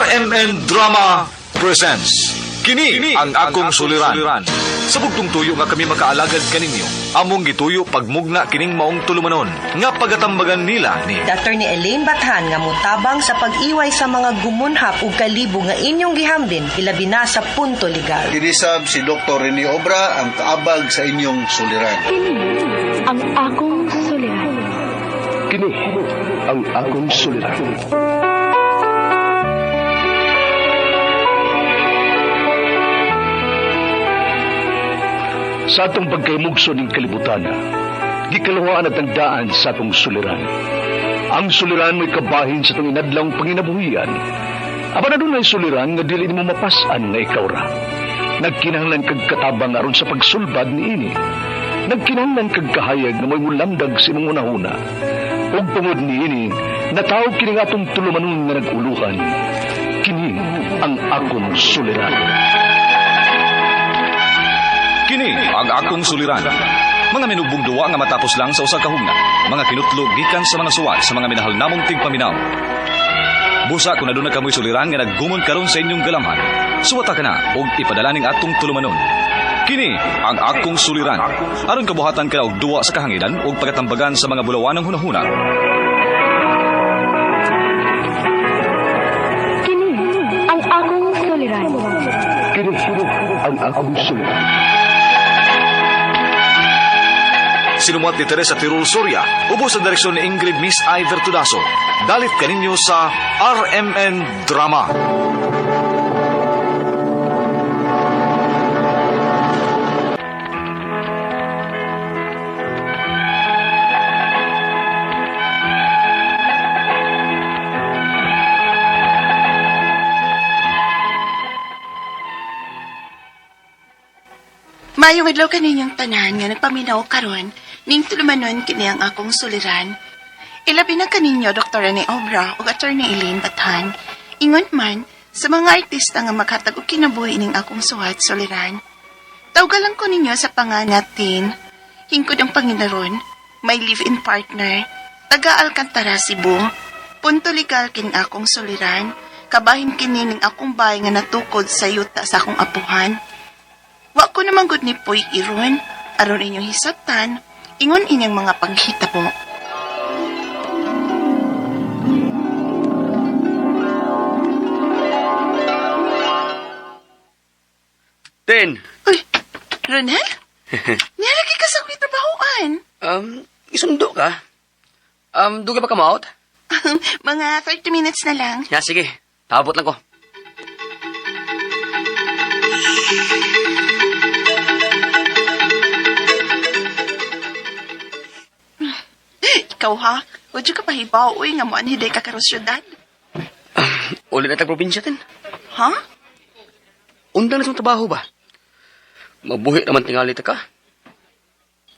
RMN Drama presents Kini ang akong suliran. Sa bugtong tuyo nga kami makaalagad kaninyo, among gituyo pagmugna kining maong tulumanon nga pagatambagan nila ni Attorney Elaine Bathan nga mutabang sa pag-iway sa mga gumunhap ug kalibo nga inyong gihambin ilabi na sa punto legal. Kinisab si Dr. Rene Obra ang kaabag sa inyong suliran. Kini ang akong suliran. Kini ang akong suliran. Sa atong pagkaymugso ning kalibutan, gikalawaan at ang daan sa atong suliran. Ang suliran mo'y kabahin sa atong inadlawng panginabuhian. Apan adunay suliran nga dili nimo mapas-an nga ikaw ra. Nagkinahanglan kag katabang aron sa pagsulbad niini. Nagkinahanglan kag kahayag nga mo'y mulamdag sa imong hunahuna. Ug tungod niini, natawag kini nga atong tulumanon nga nag-uluhan. Kini ang akong suliran. Kini ang akong suliran. Mga minubong duwa nga matapos lang sa usa ka hugna. Mga kinutlo gikan sa mga suwat sa mga minahal namong tigpaminaw. Busa kung aduna kamoy suliran nga naggumon karon sa inyong galamhan. Suwata ka na og ipadala ning atong tulumanon. Kini ang akong suliran. Aron kabuhatan ka og duwa sa kahanginan ug pagatambagan sa mga bulawanang hunahuna. Kini ang akong suliran. Kini ang akong suliran. Sinumuat ni Teresa Tirul Soria, ubos sa direksyon ni Ingrid Miss I. Vertudaso. Dalit kaninyo sa RMN Drama. Maayong adlaw kaninyong tanan nga nagpaminaw karon ning tulumanon kini ang akong suliran. Ilabi na kaninyo Dr. Rene Obra ug Attorney Elaine Bathan. Ingon man sa mga artista nga maghatag og kinabuhi ning akong suwat suliran. Tawgalan lang ko ninyo sa pangangatin. Hingkod ang Panginoon, may live-in partner, taga Alcantara, Cebu. Punto legal kin akong suliran, kabahin kini ning akong bahay nga natukod sa yuta sa akong apuhan. Wa ko naman gud ni Puy iron, aron inyong hisabtan, ingon inyong mga panghitabo. Ten, Uy, Ronel? Niyalagi ka sa ako'y trabahoan. Isundo ka? Dugay ba ka ma-out? Mga 30 minutes na lang. Ya, sige. Tabot lang ko. Ikaw ha? Huwag ka pahibaw, uy, nga mo anhiday ka karon syudad. Uli na tag probinsya, Ten. Ha? Undang na sa trabaho ba? Mabuhi naman tingali ta ka.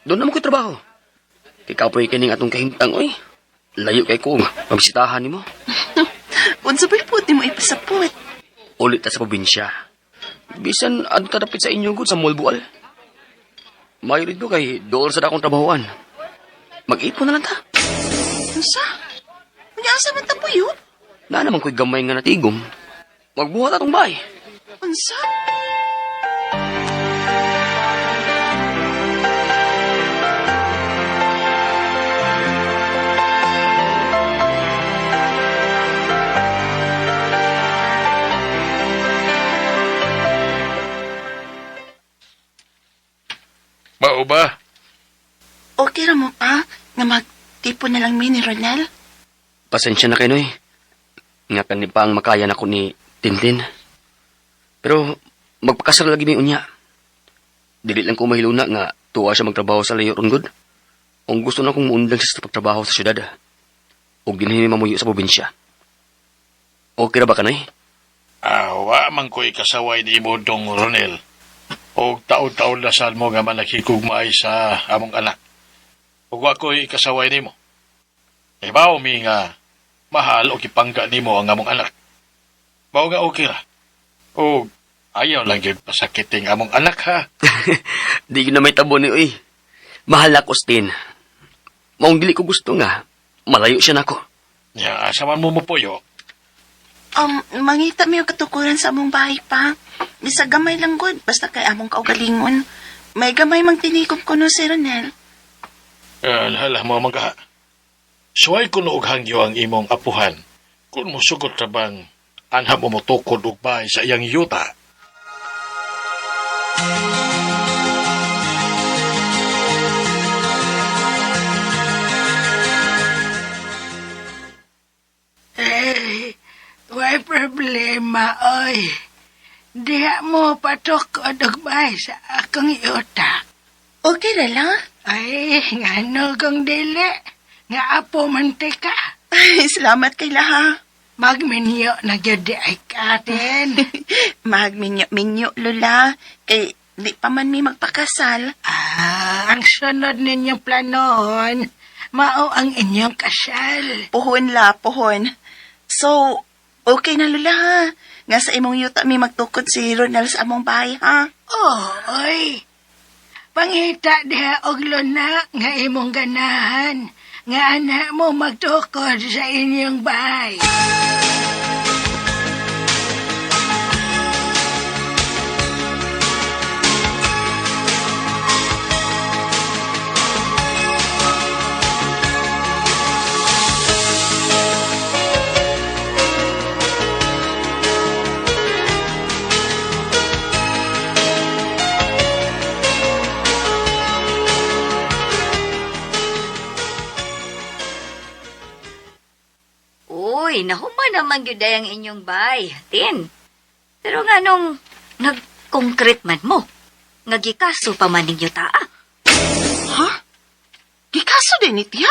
Doon naman ko'y trabaho. Kay kapoy kining atong kahimtang, oy. Layo kay ko, pabisitahan nimo. Unsa ba'y puti mo ipasapot? Ulit ta sa probinsya. Bisan adto ta dapit sa inyo gud sa Molbual. Mayo dito kay dool sa dakong trabahoan. Mag-ipon na lang ta. Unsa? Unya asa man ta puyo? Na naman ko'y gamay nga natigom. Magbuhat atong bahay. Unsa? Mao ba? Okay ra mo pa nga magtipon na lang mi ni Ronel? Pasensya na kayo, Noy. Nga kani pa ang makaya na ko ni Tintin. Pero magpakasal lagi mi unya. Dili lang ko mahiluna nga tuwa siya magtrabaho sa layo ron gud. Ang gusto na kong muundang siya sa pagtrabaho sa syudad. Ug dinhi mi mamuyo sa probinsya. Okay ra ba ka, Noy? Ah, wa man ko'y kasaway ni imo dong Ronel. Og taon-taon lasal mo nga manakikugmaay sa among anak. Ug wa ko'y kasaway nimo. Ibaw mi nga mahal o gipangga nimo ang among anak. Mao nga okay ra. Og ayaw lang gyud pasakiting among anak ha. Di gyud na may tabo ni oy. Mahal ako, Stin. Maong dili ko gusto nga. Malayo siya nako. Nya asa man mo mopuyo. Mangita mi og katukuran sa among bahay pa. Bisag gamay lang gud, basta kay among kaugalingon. May gamay mang tinikom kuno si Ronel. Hala mo mga. Suway kuno og hangyo ang imong apuhan. Kung musugot ra bang anha mo motukod og bahay sa iyang yuta. Eh, way problema, oy. Diha mo patukod og bahay sa akong yuta. Okay ra la. Ay, ngano kung dili. Nga apo man ti ka. Ay, salamat kay laha. Magminyo na gyud di ay katin. Magminyo-minyo, Lola. Kay di pa man mi magpakasal. Ah, ang sunod ninyong planohon, mao ang inyong kasal. Puhon la, puhon. So, okay na Lola ha. Nga sa imong yuta mi magtukod si Ronel sa among bahay ha. Oh, oy. Pangita diha og luna nga imong ganahan, nga anak mo magtukod sa inyong bahay. Uy, nahuman naman gyud ay ang inyong bay, Tin. Pero nga nung nag-concrete man mo, nga gikaso pa man ninyo taa. Ha? Gikaso din ni tiya?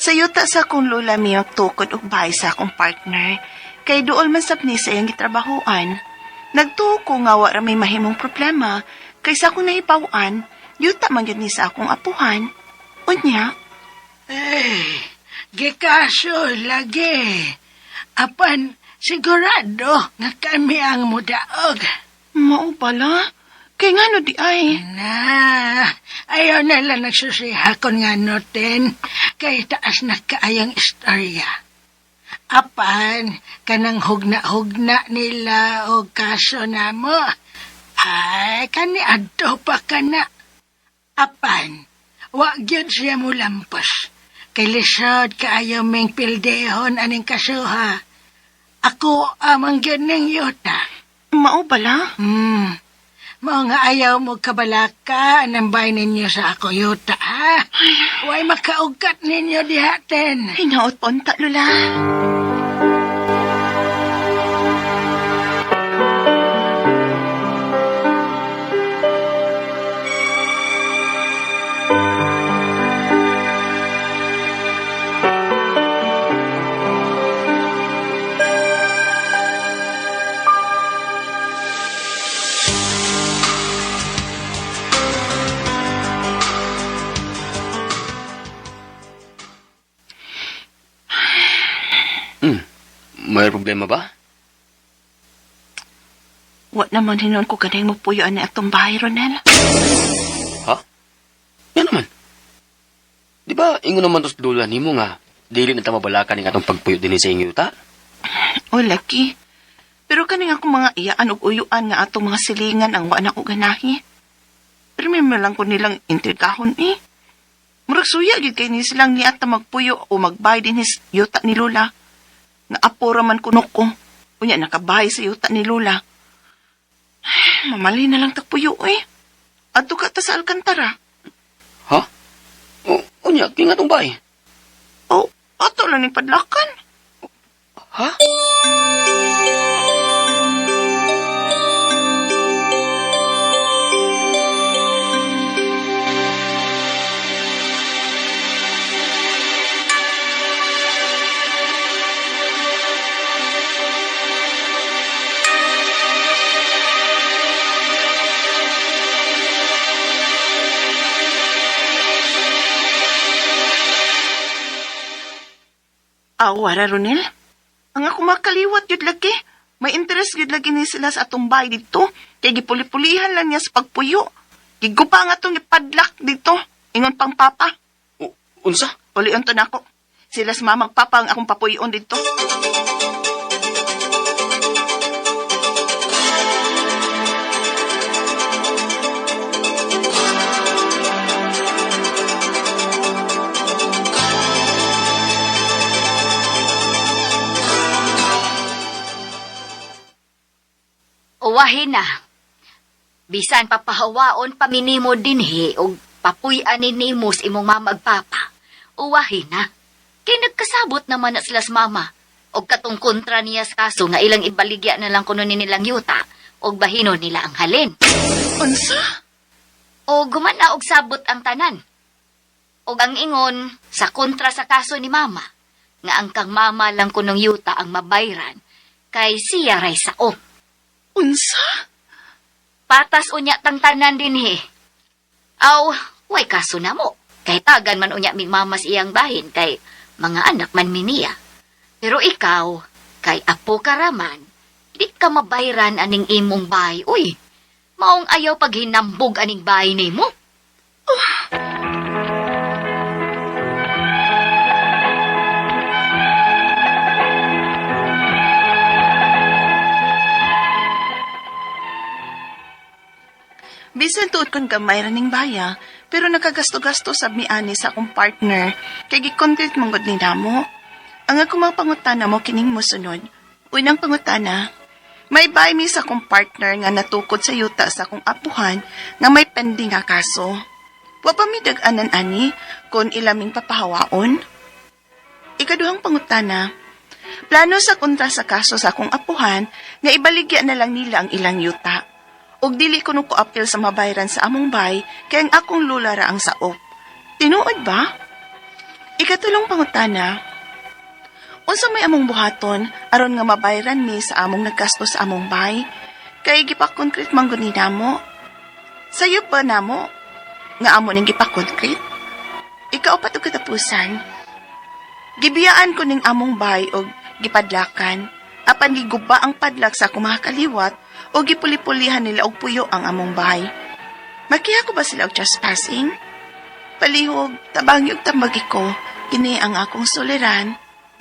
Sa yuta sa akong lola mi magtukod og bahay sa akong partner. Kay duol man sab ni sa iyang gitrabahoan. Nagtuo ko nga wa ra may mahimong problema kay sa akong nahibaw-an, yuta man gyud ni sa akong apuhan. Unya, Eh, gikaso lagi. Apan, sigurado nga kami ang mudaog. Mao pala. Kay ngano di ay? Na, ayaw na lang nagsusihakon nga noten, kay taas na kaayang istorya. Apan, kanang hugna-hugna nila o kaso na mo, ay, kani adto pa kana. Apan, wa gyud siya mulampas. Kay lisod kaayo ming pildehon aning kasuha. Ako amang gyud ning yuta. Mao pala? Mao nga ayaw mo kabalaka ang bay ninyo sa ako yuta, ha? Way makaugat ninyo dihaten. Hinaot ponta, Lola. May problema ba? Wa naman hinon ko ganay mo puyo ani atong bahay, Ronel. Ha? Yan naman. Di ba, ingon naman to sa lola nimo nga, dili na ta mabalakan ning atong pagpuyo dinhi sa inyong yuta? O, laki. Pero kaning akong mga iyaan ug uyuan nga atong mga silingan ang wa na ko ganahi. Pero may lang ko nilang intrigahon eh. Murag suya gyud kay ni silang niat na magpuyo o magbay din his yuta ni Lola. Nga apo ra man kuno ko. Unya nakabahay sa yuta ni Lola. Ay, mamali na lang tagpuyo eh. Adto ka ta sa Alcantara. Ha? O, unya, kaya nga atong bahay. O, ato lang ning padlakan. Ha? Aw, wara, Ronel. Ang ako makaliwat yun lagi. May interest yun lagi ni sila sa atong bahay dito. Kay gipuli-pulihan lang niya sa pagpuyo. Gigupa nga itong ipadlak dito. Ingon pang papa. Unsa? Ulion to nako. Sila sa mamang papa ang akong papuyon dito. Uwahin na. Bisan papahawaon paminimo dinhi og papuy-an nimo sa imong mama ug papa. Uwahin na. Kay nagkasabot naman na sila sa mama. Og katong kontra niya sa kaso nga ilang ibaligya na lang kuno ni nilang yuta og bahino nila ang halin. Unsa? O gumana og sabot ang tanan. Og ang ingon sa kontra sa kaso ni mama nga ang kang mama lang kunong yuta ang mabayran kay siya ray saop. Unsa? Patas unya tang tanan dinhi. Aw, way kaso na mo. Kay tagan man unya mi mama sa iyang bahin kay mga anak man mi niya. Pero ikaw, kay apo karaman, di ka mabayran aning imong bahay. Uy, maong ayaw paghinambog aning bahay nimo. Bisan tuod kon gamay ra ning baya, pero nakagasto-gasto sab mi ani sa akong partner kay gi-concrete man gud ni namo. Ang akong mga pangutana mo kining mosunod. Unang pangutana, may bay mi sa akong partner nga natukod sa yuta sa akong apuhan nga may pending nga kaso. Wa pa mi dag-anan ani kon ilaming papahawaon? Ikaduhang pangutana, plano sa kontra sa kaso sa akong apuhan nga ibaligya na lang nila ang ilang yuta. Og dili ko ko apil sa mabayran sa among bay kay ang akong lula ra ang saop. Tinuod ba? Ikatulong pangutana, unsa may among buhaton aron nga mabayran mi sa among naggasto sa among bay? Kay gipa-concrete man gud ni namo. Sayo pa namo nga amo ning gipa-concrete? Ikaupat og katapusan. Gibiyaan ko ning among bay og gipadlakan. Apan giguba ang padlak sa akong mga kaliwat o gipuli-pulihan nila og puyo ang among bahay. Makiha ko ba sila og trespassing? Palihog, tabangi og tambagi ko, kini ang akong suliran,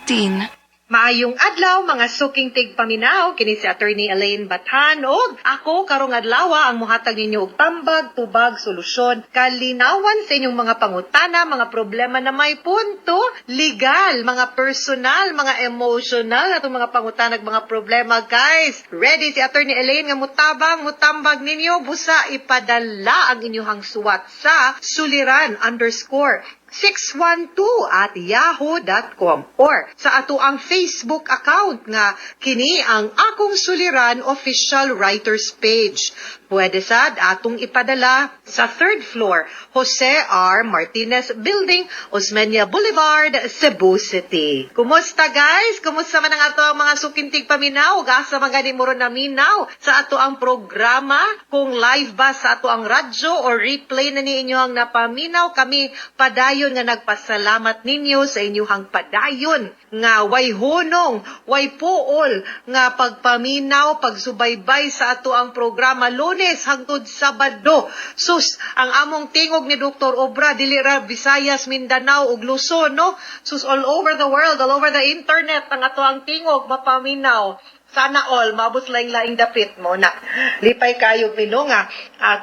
Tin. Maayong adlaw mga suking tigpaminaw kini si Attorney Elaine Bathan og ako karong adlaw ang mohatag ninyo og tambag, tubag, solusyon, kalinawan sa inyong mga pangutana, mga problema na may punto legal, mga personal, mga emotional atong mga pangutana ug mga problema, guys. Ready si Attorney Elaine nga mutabang, mutambag ninyo, busa ipadala ang inyong suwat sa suliran_612@yahoo.com or sa ato ang Facebook account nga kini ang Akong Suliran Official Writers Page. Pwede sad atong ipadala sa third floor, Jose R. Martinez Building, Osmeña Boulevard, Cebu City. Kumusta guys? Kumusta man ang ato ang mga sukintig paminaw? Gasa man gani mo ron naminaw sa ato ang programa? Kung live ba sa ato ang radyo or replay na ni inyo ang napaminaw, kami padayon nga nagpasalamat ninyo sa inyuhang padayon nga way hunong, way puol nga pagpaminaw, pagsubaybay sa ato ang programa Lunes hangtod Sabado. Sus, ang among tingog ni Dr. Obra dili ra Visayas, Mindanao ug Luzon, no? Sus, all over the world, all over the internet ang ato ang tingog mapaminaw. Sana all, maabot laing-laing dapit mo na. Lipay kayo mino nga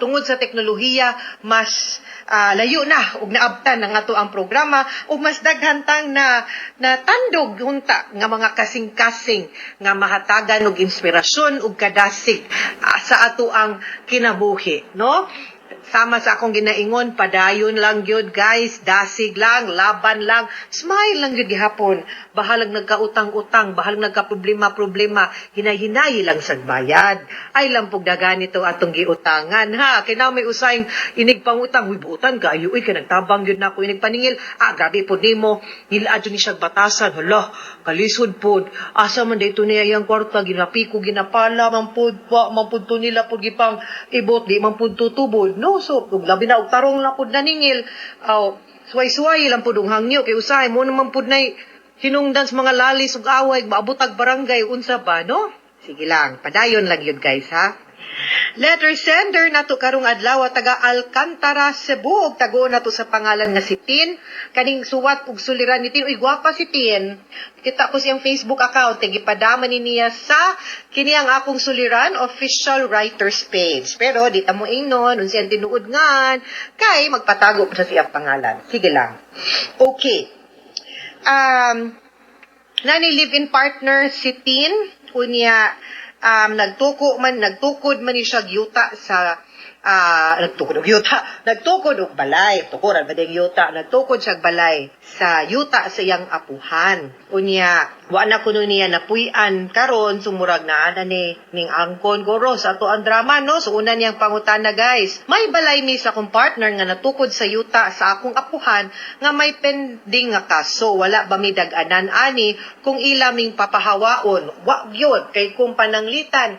tungod sa teknolohiya mas layo na ug naabtan ang ato ang programa ug mas daghan tang na natandog unta nga mga kasing-kasing nga mahatagan og inspirasyon ug kadasig sa ato ang kinabuhi, no? Sama sa akong ginaingon, padayon lang gyud guys, dasig lang, laban lang, smile lang gyud gihapon. Bahalag nagkautang-utang, bahalag nagkaproblema-problema, hinay-hinay lang sa bayad. Ay lampog dagan ito atong giutangan ha. Kay na may usayng inig pangutang, uy buutan kaayo, uy kay nagtabang gyud nako inig paningil. Ah, grabe pod nimo, ngilad jud ni siya batasan. Hala, kalisod pod. Asa man dito niya iyang kwarta, ginapiko, ginapala, man pod, wa, man pod to nila pod gipang ibot, di man pod tutubod. No, so, ug labi na og tarong na pod naningil, aw, suway-suway lang pod og hangyo, kay usahay mo naman pod nay Hinungdan sa mga lalis ug away, maabotag barangay unsa ba, no? Sige lang, padayon lang yun, guys, ha? Letter sender nato karong adlaw, taga Alcantara, Cebu, ug tago nato sa pangalan nga si Tin. Kaning suwat ug suliran ni Tin, uy, gwapa si Tin. Kita ko siyang Facebook account, kay gipadama ni niya sa kini ang akong suliran official writers page. Pero di ta mo ingnon unsa ang tinuod ngan kay magpatago pa sa siyang pangalan. Sige lang. Okay. Nani live-in partner si Tin, unya nagtuko man nagtukod man ni siya yuta sa nagtukod og yuta, nagtukod og balay, tukoran ba ding yuta, nagtukod siya og balay sa yuta sa iyang apuhan. Unya, wa na kuno niya napuy-an karon, sumurag na ana ni ning angkon goro sa ato ang drama, no? So una niyang pangutana, guys, may balay mi sa akong partner nga natukod sa yuta sa akong apuhan nga may pending nga kaso. Wala ba mi dag-anan ani kung ila ming papahawaon? Wa gyud, kay kung pananglitan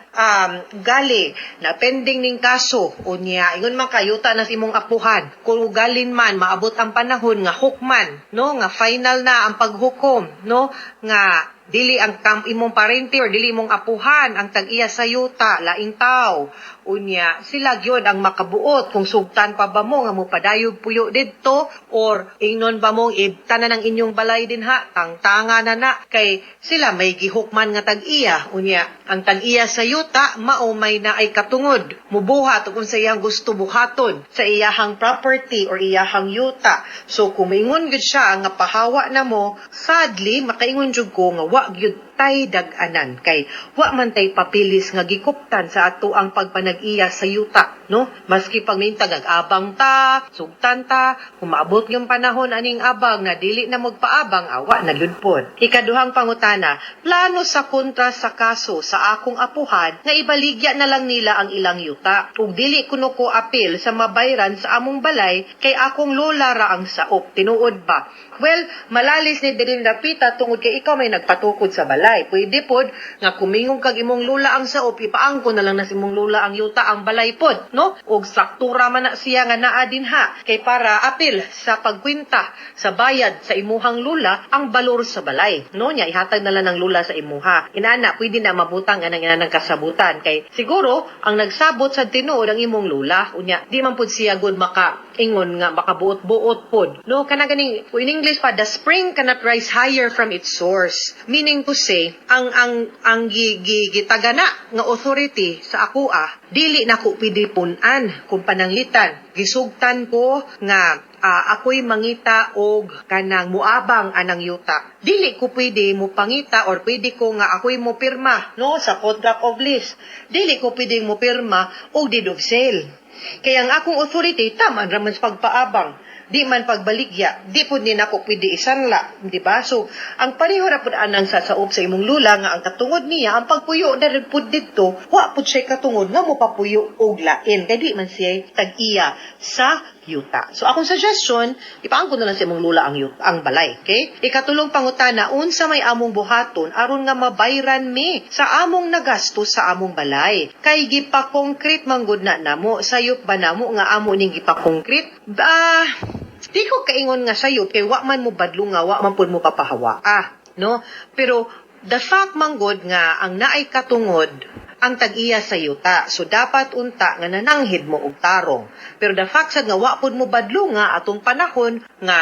gali na pending ning kaso, unya ingon man kayuta na sa imong apuhan, kung ugalin man maabot ang panahon nga hukman, no, nga final na ang paghukom, no, nga dili ang kam imong parente or dili imong apuhan ang tag-iya sa yuta, laing tao, unya sila gyud ang makabuot kung sugtan pa ba mo nga mopadayog puyo didto or ingnon ba mong ibtanan ang inyong balay dinha, tangtanga na na, kay sila may gihukman nga tag-iya. Unya ang tag-iya sa yuta mao may naay katungod mubuhat kung sa iyang gusto buhaton sa iyahang property or iyahang yuta. So kung maingon gyud siya nga pahawa na mo, sadly makaingon jud ko nga wa gyud tay dag-anan kay wa man tay papilis nga gikuptan sa ato ang pagpanag-iya sa yuta, no? Maski pag minta abang ta, sugtan ta, kung maabot yung panahon aning abang na dili na magpaabang, awa na gyud pod. Ikaduhang pangutana, plano sa kontra sa kaso sa akong apuhan nga ibaligya na lang nila ang ilang yuta ug dili kuno ko apil sa mabayran sa among balay kay akong lola ra ang saop. Tinuod ba? Well, malalis ni diri napita tungod kay ikaw may nagpatukod sa balay. Pwede pod nga kumingong kag imong lula ang saop, ipaangko na lang na sa imong lula ang yuta, ang balay pod, no? Og saktura man na siya nga naa dinha kay para apil sa pagkwenta sa bayad sa imuhang lula ang balor sa balay, no? Nya ihatag na lang ng lula sa imuha. Inana pwede na mabutang anang inanang kasabutan kay siguro ang nagsabot sa tinuod ang imong lula. Unya di man pud siya good maka ingon nga makabuot-buot pod, no? Kana ganing in English pa, the spring cannot rise higher from its source, meaning to say ang gi, gi, gitagana nga authority sa akoa dili na ko pwede pun-an. Kung pananglitan gisugtan ko nga ako'y mangita og kanang muabang anang yuta, dili ko pwede mo pangita or pwede ko nga ako'y mo pirma, no, sa contract of lease, dili ko pwede mo pirma og deed of sale kaya ang akong authority tama raman sa pagpaabang, di man pagbaligya, di pud ni nako pwede isanla, di ba? So, ang pareho ra pud anang sa saop sa imong lula nga ang katungod niya ang pagpuyo na rin pud didto, wa pud siya katungod nga mopapuyo og lain kay di man siya tag-iya sa yuta. So akong suggestion, ipaangko na lang sa imong lula ang yuta, ang balay, okay? Ikatulong pangutana, unsa may among buhaton aron nga mabayran mi sa among nagasto sa among balay? Kay gipa-concrete man gud na namo, sayop ba namo nga amo ning gipa-concrete? Ah, di ko kaingon nga sayop kay wa man mo badlo nga wa man pud mo papahawa. Ah, no? Pero the fact man gud nga ang naay katungod ang tag-iya sa yuta. So dapat unta nga nananghid mo og tarong. Pero the fact sad nga wa pud mo badlo nga atong panahon nga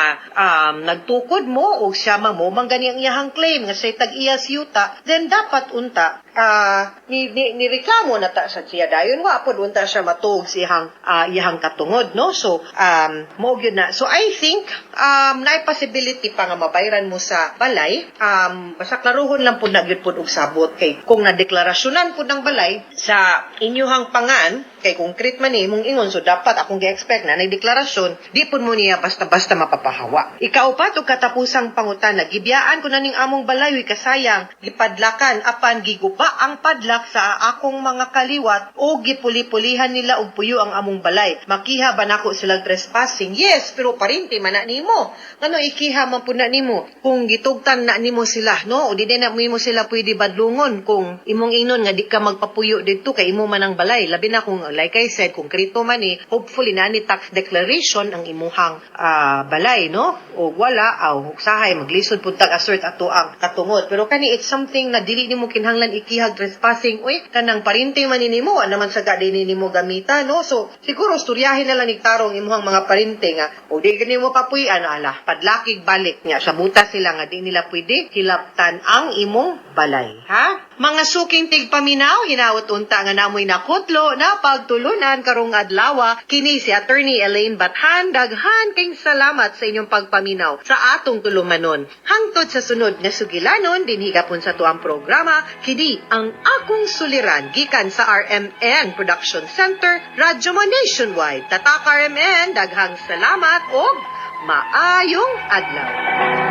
nagtukod mo og siya man mo man gani ang iyahang claim nga siya tag-iya sa yuta, then dapat unta ni reklamo na ta sa siya dayon, wa pud unta siya matuog sa iyahang katungod, no? So mo gyud na. So I think naay possibility pa nga mabayran mo sa balay, basta klaruhon lang pud na gyud pud og sabot kay kung nadeklarasyonan pud ng balay sa inyuhang pangan kay concrete man ni imong ingon, so dapat akong gi-expect na deklarasyon, di pud mo niya basta-basta mapapahawa. Ikaupat ug katapusang pangutana, gibiyaan ko na ning among balay, uy kasayang gipadlakan, apan giguba ang padlak sa akong mga kaliwat o gipuli-pulihan nila og puyo ang among balay. Makiha ba nako sila trespassing? Yes, pero parinti man na nimo. Ngano ikiha man pud na nimo kung gitugtan na nimo sila, no? O di na nimo sila pwede badlungon kung imong ingnon nga di ka magpapuyo didto kay imo man ang balay, labi na kung Like I said, konkreto man ni, hopefully na ni tax declaration ang imuhang balay, no? O wala, aw usahay maglisod pud tag assert ato ang katungod. Pero kani, it's something na dili nimo kinahanglan ikihag trespassing. Uy, kanang parente man ni nimo, wa naman sa gadi nimo gamita, no? So siguro storyahin na lang ni tarong imuhang mga parente nga o di nimo papuy-an, ala, padlakig balik niya sa buta sila nga di nila pwede hilaptan ang imong balay, ha? Mga suking tigpaminaw, hinaot unta nga namoy nakutlo na pagtulunan karong adlaw. Kini si Attorney Elaine Bathan, daghan kayong salamat sa inyong pagpaminaw sa atong tulumanon. Hangtod sa sunod nga sugilanon dinhi gapon sa tuang programa, kini ang Akong Suliran gikan sa RMN Production Center, Radyo Mo Nationwide. Tatak RMN, daghang salamat og maayong adlaw.